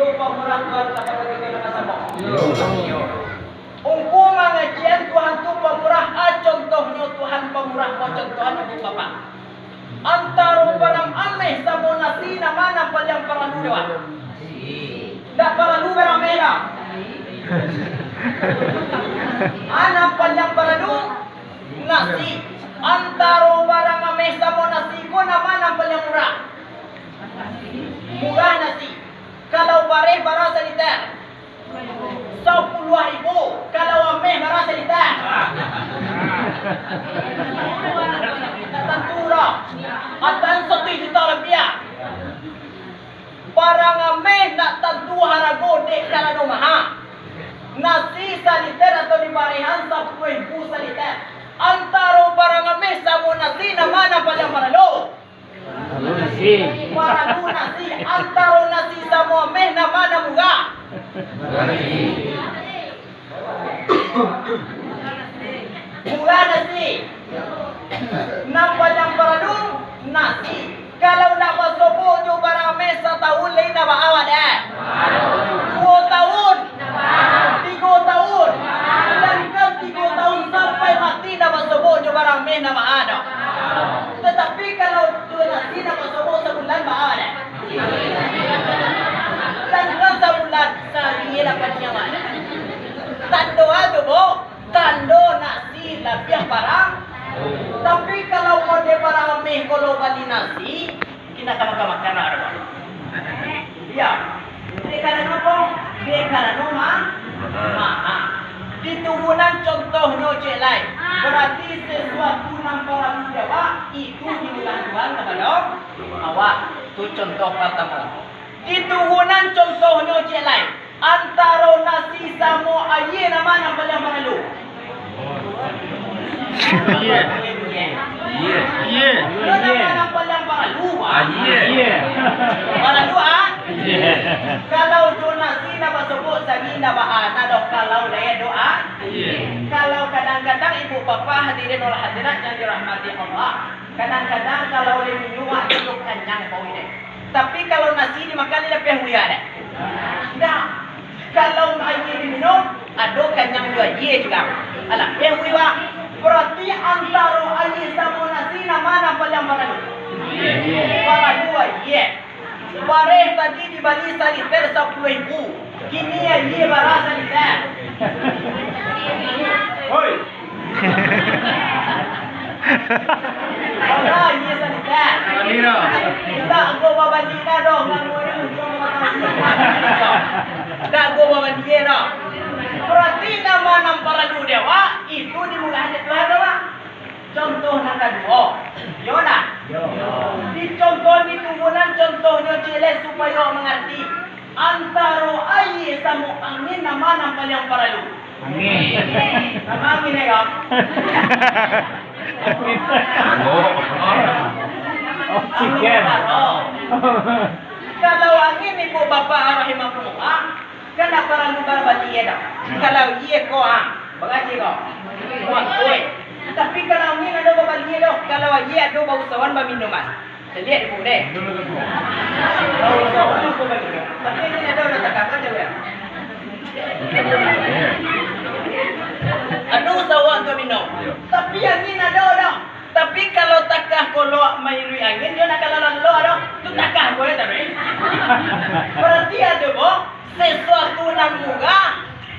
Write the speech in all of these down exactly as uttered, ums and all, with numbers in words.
Pamurah Tuhan kapado kito nan basamo. Ungku mangajian Tuhan tu pamurah, a contohnyo Tuhan pamurah, bacontohan ibu bapak. Antaro barang ameh samo nasi, nan ma nan paliang paralu dek awak? Ndak paralu barang ameh doh. A nan paliang paralu nasi. Antaro barang ameh samo nasi ko, nan ma nan paliang murah? Murah nasi. Kalau bareh bara saliter? Sapuluah ribu. Kalau ameh bara saliter? Ndak tantu doh. Atan satu juta labiah. Barang ameh ndak tantu harago dek karano maha. Nasi saliter atau dibarehan sapuluah ribu saliter. Antaro barang ameh samo nasi, nan ma nan paliang paralu? Nasi. Paralu nasi. Antaro nasi samo ameh, nan ma nan murah? Murah nasi. Nan paliang paralu nasi. Kalau ndak basobok jo barang ameh satahun lai, ndak baa dek? Duo tahun, tigo tahun, jankan tigo tahun sampai mati ndak basobok jo barang ameh, ndak baa doh. Tatapi kalau jo nasi ndak basobok sabulan, baa dek? Jankan sabulan, sahari lapan nyawa. Tando a tu, Bu? Tando nasi labiah parah. Tapi kalau model barang ameh, kalau bali nasi, kini ka makan-makan lah, ada. Iya. Dek karano apo? Dek karano ma-, maha. Di turunan contohnyo ciek lai. Bararti sasuatu nan paralu dek awak, itu dimurahan Tuhan kapado awak. Tu contoh partamo. Di turunan contohnyo ciek lai. Antaro nasi samo aia, nan ma nan paliang paralu? Aia. Aia. Aia. Nan ma nan paliang paralu? Aia. Paralu, a? Aia. Kalau jo nasi ndak basobok sari, ndak baa doh, kalau lai ado a. Aia. Kalau kadang-kadang ibu bapak hadirin wal hadirat yang dirahmati Allah, kadang-kadang kalau lai minum, a, tu kanyang paruik dek. Tapi kalau nasi dimakan, labiah uya dek? Ndak. Kalau aia diminum, ado kanyang jo aia juo. Alah, labiah uya. Bararti antaro aia samo nasi, nan ma nan paliang paralu? Paralu aia. Bareh tadi dibali saliter sapuluah ribu. Kini aia bara saliter? Hoi. Bara aia saliter? Bali dah. Indak ago babali dah doh, nganggo ni untuang batasi. Indak ago babali dah. Bararti nan ma nan paralu dek awak, itu dimurahan dek Tuhan, Pak. Contoh nan kaduo, yo ndak? Yo. Di contoh di turunan contohnyo ciek lai supayo mangarati. Antaro aia samo angin, nan ma nan paliang paralu? Angin. Nan ma angin, yo? Angin. Angin. Oksigen. Angin. Kalau angin, ibu bapak rahimakumullah, kan ndak paralu babali doh. Kalau aia ko, a, bagaji ko. Kuat, oi. Tapi kalau angin ado babali doh, kalau aia ado bausahoan baminuman. Caliak di buku deh. Bausahoan babali. Tapi angin ado, ado takah ko, caliak. Ado usahoan tu minum. Tapi angin ado doh. Tapi kalau takah kolok mairuik angin, yo ndak ka lalok doh. Tu takah ko yo taruih. Bararti ado, Bu, sasuatu nan murah,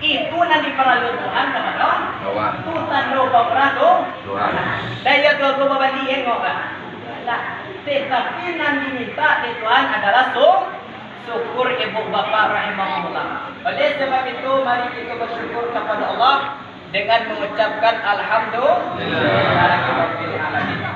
itu nan diparalu Tuhan kapado awak. Tu tando pamurah tu. Tuhan. Daya tu aku babali, eh, ngok lah. Tetapi nan diminta dek Tuhan adalah su-, syukur, ibu bapak rahimakumullah. Oleh sebab itu, mari kita bersyukur kepada Allah dengan mengucapkan alhamdulillah.